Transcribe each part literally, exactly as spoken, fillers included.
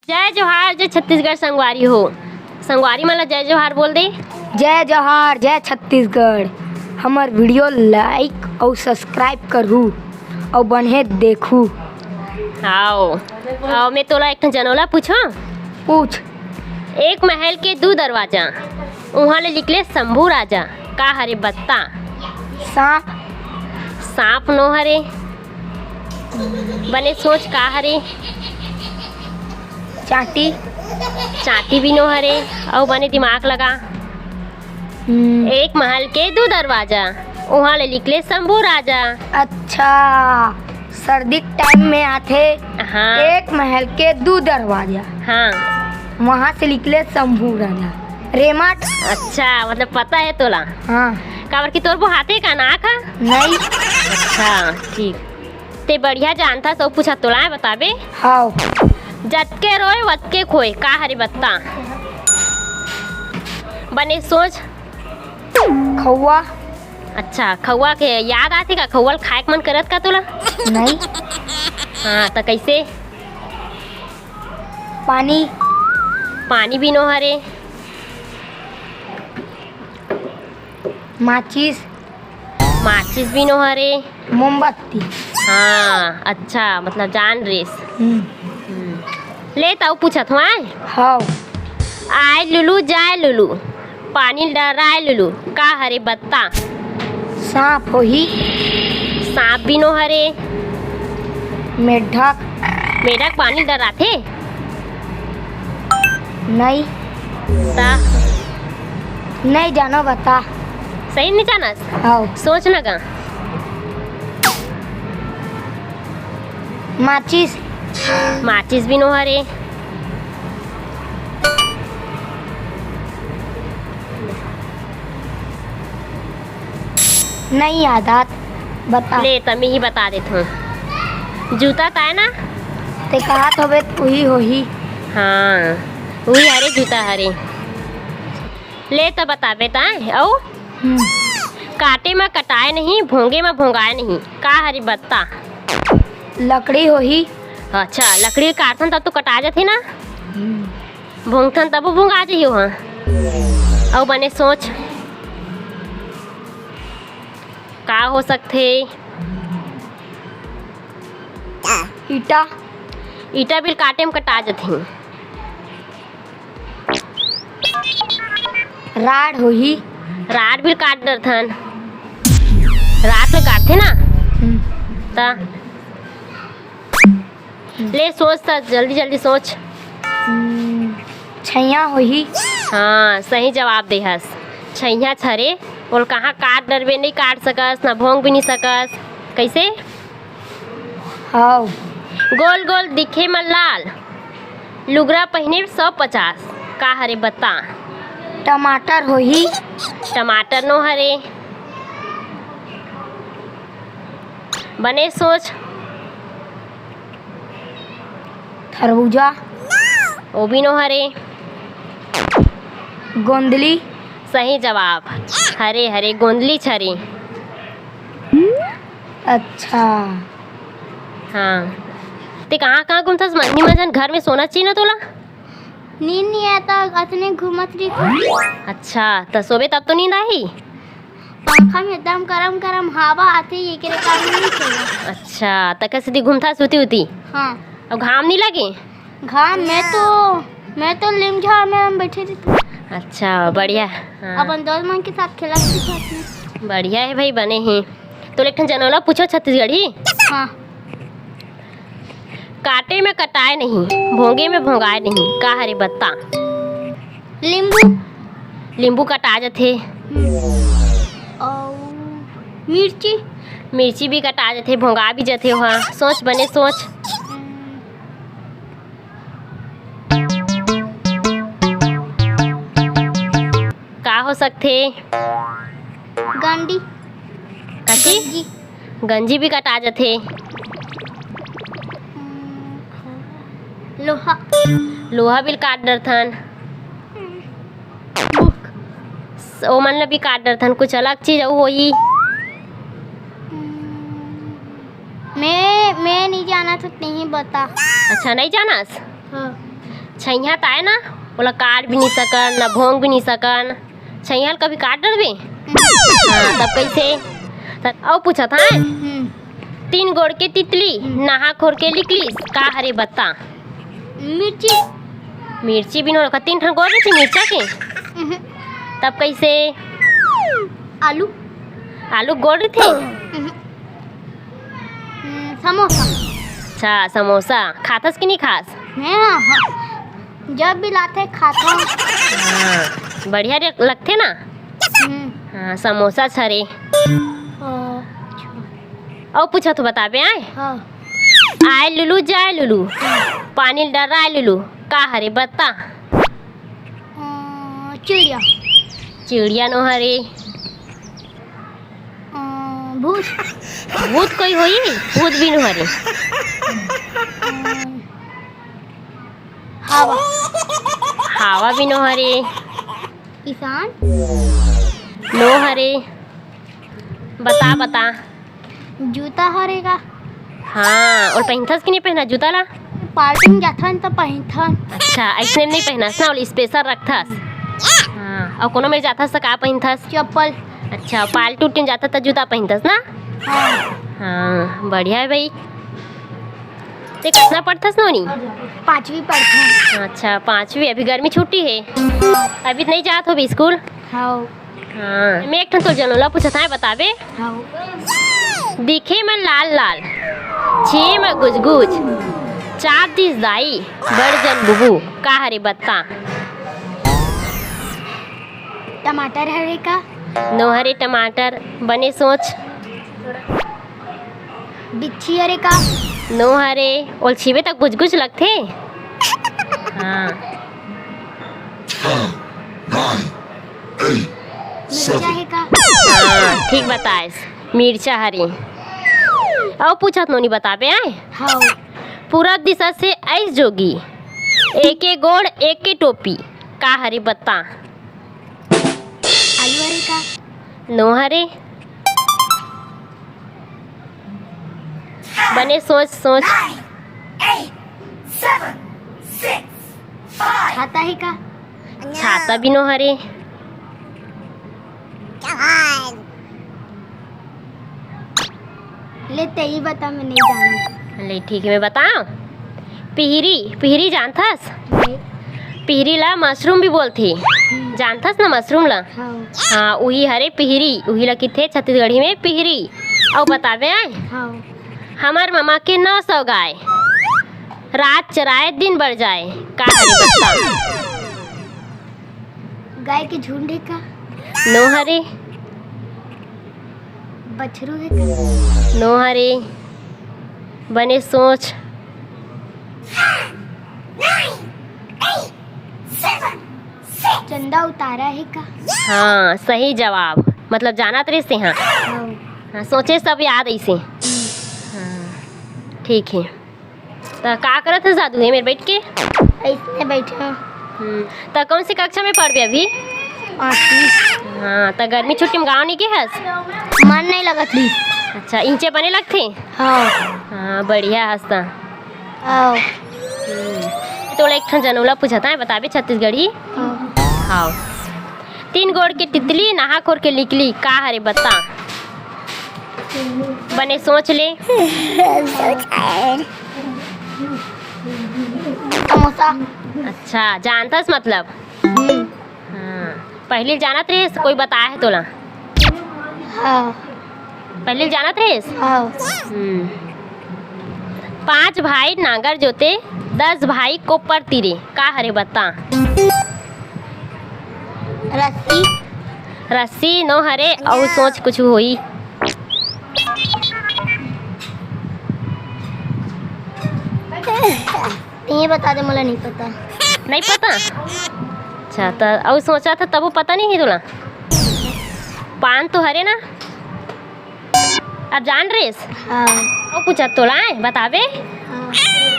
जय जोहार, जय छत्तीसगढ़ संगवारी हो। संगवारी मन ला जय जोहार बोल दे। जय जोहार, जय छत्तीसगढ़। हमर video like अउ subscribe करहू अउ बने देखहू। आओ, आओ, मैं तोला एक ठन जनौला पूछों। पूछ। एक महल के दू दरवाजा, उहाँ ले निकले शंभू राजा, का हरे बता? सांप। सांप नो हरे। बने सोच, का हरे? चांटी। चांटी भी नो हरे। अउ बने दिमाग लगा। हम्म। एक महल के दू दरवाजा, उहाँ ले निकले शंभू राजा। अच्छा, सर्दी के time में आथे। हाँ। एक महल के दू दरवाजा। हाँ। वहाँ से निकले शंभू राजा। रेमट। अच्छा, मतलब पता है तोला? हाँ। काबर कि तोर बोहाते का नाक हा? नहीं। अच्छा, ठीक। ते बढ़िया जानथस, अउ पूछा तोला बताबे। हाँ। जतके रोए वतके खोए, का हरे बता? बने सोच। खौवा। अच्छा, खौवा के याद आथे का? खौवा ल खाए के मन करत का तोला? नहीं। हाँ, त कैसे? पानी। पानी भी नो हरे। माचिस। माचिस भी नो हरे। मोमबत्ती। हाँ, अच्छा, मतलब जान रेस। हम्म। हम्म। ले, त अउ पूछत हूँ, आय? हाँ। आय लुलू, जाय लुलू, पानी डराय लुलू, का हरे बता? सांप होही। सांप भी नो हरे। मेढक। मेढक पानी डराथे? नहीं। ता? नहीं जानो, बता। सही नहीं जानस? हाँ। सोच ना गा। माचिस। माचिस भी नो हरे। नहीं याद आत, बता। ले, त मैं ही बता देत हूँ। जूता ताय ना? ते कहत होबे, उही होही। हाँ, उही हरे, जूता हरे। ले, त बताबे ताय, अउ? हम्म। काटे म कटाय नहीं, भोंगे म भोंगाय नहीं, का हरे बता? लकड़ी होही। अच्छा, लकड़ी काटथन तब तो कटा जाथे ना। हम्म। भोंगथन तब भोंगा जाही ओहा। अउ बने सोच, का हो सकथे? ईटा। ईटा भी ल काटे म कटा जाथे। राड होही। राड भी ल काट डरथन। राड ल काटथे ना। हम्म। त ले सोच त, जल्दी जल्दी सोच। हम्म, छैया होही। हाँ, सही जवाब दे हस। छैया छरे, ओला कहाँ काट डरबे, नहीं काट सकस, ना भोंग भी नहीं सकस। कैसे? हव। गोल गोल दिखे म लाल, लुगरा पहिने सौ पचास, का हरे बता? टमाटर होही। टमाटर नो हरे। बने सोच। खरबूजा। ओ भी नो हरे। गोंदली। सही जवाब। हरे हरे गोंदली छरे। अच्छा। हाँ। ते कहाँ कहाँ घूमथस? मजनी मजन घर में सोना चाहिए ना तोला। नींद नहीं आता, अतने घूमत रही। अच्छा, त सोबे तब तो नींद आही। पंखा में एकदम गरम गरम हवा आथे, एकरे कारण नहीं सोना। अच्छा, त कसे दी घूमथस उती उती? हाँ। अउ घाम नहीं लगे? घाम में तो, मैं तो लीम झाड़ में हम बैठे रहिथों। अच्छा, बढ़िया। हाँ। अपन दोस्त मन के साथ खेला करथों। बढ़िया है भाई, बने ही। तो एक ठन जनौला पूछो छत्तीसगढ़ी। हाँ। काटे में कटाय नहीं, भोंगे में भोंगाय नहीं, का हरे बता? लींबू। लींबू कटा जथे। हम्म। अउ मिर्ची। मिर्ची भी कटा जथे, भोंगा भी जथे। वहाँ सोच, बने सोच। हम्म। का हो सकथे? गंडी। कथी? गंजी। गंजी भी कटा जथे। हम्म, लोहा। लोहा भी काट डरथन। बुक। स-, ओमन ल भी काट डरथन, कुछ अलग चीज अउ होही। हम्म, मैं, मैं नहीं जानत हूँ, नहीं बता। अच्छा, नहीं जानस? हाँ। छइहाँ त आय ना, ओला काट भी नहीं सकन, ना भोंग भी नहीं सकन। छइहाँ ल कभी काट डरबे? हाँ, तब कैसे? त-, अउ पूछत हाँ। हम्म। तीन गोड़ के तितली, हम्म। नहा खोर के लिकलिस, का हरे बता? मिर्ची। मिर्ची बिनो रखा, तीन ठन गोड़ रहिथे मिर्चा के। हम्म। तब कैसे? आलू। आलू गोड़ रहिथे? हम्म। हम्म, समोसा। अच्छा, समोसा खाथस कि नहीं खास? मैं, हाँ, हाँ। जब भी लाथे, खाथों। हाँ, बढ़िया रे-, लगथे ना? हम्म। हाँ, समोसा छरे। अच्छा। अउ पूछत हो, बताबे आय? हाँ। आय लुलू, जाय लुलू, पानी ल डराय लुलू, का हरे बता? अ, चिड़िया। चिड़िया नो हरे। अ, भूत। भूत कोई होई? भूत भी नो हरे। अ, हवा। हवा भी नो हरे। किसान। नो हरे। बता, बता। जूता हरे का? हाँ, अउ पहिनथस कि नहीं पहिना जूता ला? पार्टी में जाथन त पहिनथन। अच्छा, अइसने नहीं पहिनस ना, ओला special रखथस। हाँ, अउ कोनो मेर जाथस त का पहिनथस? चप्पल। अच्छा, पार्टी उर्टी में जाथस त जूता पहिनथस ना? हाँ। हाँ, बढ़िया हे भाई। ते कतना पढ़थस नोनी? पाँचवीं पढ़थन। अच्छा, पाँचवीं, अभी गर्मी छुट्टी हे। अभी त नहीं जात होबे स्कूल? हाँ। हाँ, मैं एक ठन तोर जनोला पूछत हँव, बताबे? हाँ। दिखे म लाल लाल, छे म गुजगुज, चाप दिस दाई, बड़ जन बुबू, का हरे बता? टमाटर हरे का? नो हरे टमाटर, बने सोच। बिच्छी हरे का? नो हरे, ओला छीबे त गुजगुज लगथे। हाँ। मिर्चा हे का? हाँ, ठीक बताएस, मिर्चा हरे। अउ पूछत नोनी, बताबे आय? हाँ। पूरब दिशा से आइस जोगी, एके गोड़, एके टोपी, का हरे बता? आलू हरे का? नो हरे। बने सोच, सोच। छाता हे का? छाता भी नो हरे। ले, तेही बता, मैं नहीं जानत। ले, ठीक हे, मैं बतावँ। पिहरी, पिहरी जानथस? नहीं। पिहरी ला mushroom भी बोलथे। हम्म। जानथस ना mushroom ला? हाँ। हाँ, उही हरे पिहरी, उही ला किथे छत्तीसगढ़ी में पिहरी। अउ बताबे आय? हाँ। हमर ममा के नौ सौ गाय, रात चराए दिन बढ़ जाए, का हरे बता? गाय के झुंड हे का? नो हरे। बछरू हे का? नो हरे। बने सोच। चंदा उतारा हे का? हाँ, सही जवाब। मतलब जानत रहिस तेहा। हाँ। हाँ, सोचे सब याद अइसे। हाँ, ठीक हे। त का करत हस दादू, ए मेर बइठ के? अइसने बइठे हँव। हम्म, त कौन सी कक्षा में पढ़बे अभी? पाँचवीं। हाँ, त गर्मी छुट्टी में गाँव नइ गे हस? मन नइ लगत हे। अच्छा, इहिंचे बने लगथे? हाँ। हाँ, बढ़िया हस त। हाँ। हम्म, तोला एक ठन जनउला पूछत हँव, बताबे छत्तीसगढ़ी? हाँ। हाँ। तीन गोड़ के तितली, नहा खोर के लिकली, का हरे बता? बने सोच ले। समोसा। अच्छा, जानथस मतलब? हम्म। हाँ, पहिली जानत रहेस, कोई बताए हे तोला? हाँ। पहिली जानत रहेस? हाँ। हम्म। पाँच भाई नांगर जोते, दस भाई कोपर तीरे, का हरे बता? रस्सी। रस्सी नो हरे, अउ सोच कुछु होही। ये बता दे, मोला नहीं पता। नहीं पता? अच्छा, त अउ सोचा था तबो पता नहीं हे तोला? पान तो हरे ना? अब जान रेस? हाँ। अउ कुछ तोला आए बताबे? हाँ।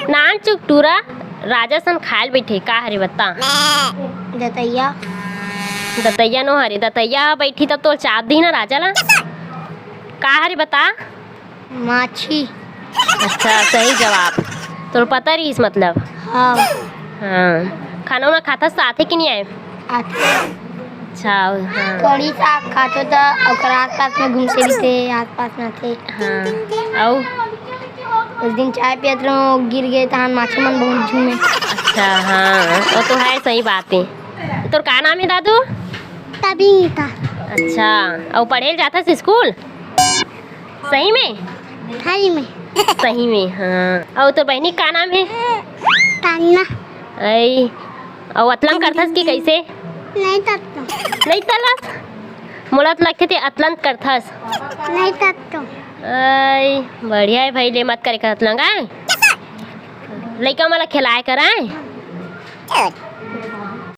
नान चुक टूरा राजा सन खायल बैठे, का हरे बता? दतैया। दतैया नो हरे, दतैया बैठी तब तो चाप दी ना राजा ला। का हरे बता? माछी। अच्छा, सही जवाब। तोर पता रहीस मतलब? हाँ। हाँ, खाना उना खाथस त आथे कि नहीं आए? आथे। अच्छा, हाँ। कढ़ी साग खाथो त ओकर आसपास में घूमते रहिथे, आसपास में आथे। हाँ, अउ? उस दिन चाय पियत रहो, गिर गए, तहान माछी मन बहुत झूमे। अच्छा, हाँ, वो तो है, सही बात है। तोर का नाम है दादू? तबिंग था। अच्छा, अउ पढ़े ल जाथस स्कूल? सही में? सही में। सही में, हाँ। अउ तोर बहिनी का नाम है? तान्ना। ऐ, अउ अतलंग करथस कि कैसे? नहीं तत्तो। नहीं तलस? मोला तो लगथे ते अतलंग करथस। नहीं तत्तो। ऐ, बढ़िया है भाई, ले मत करे कर अतलंग, आय? लइका मन ला खिलाए कर, आय?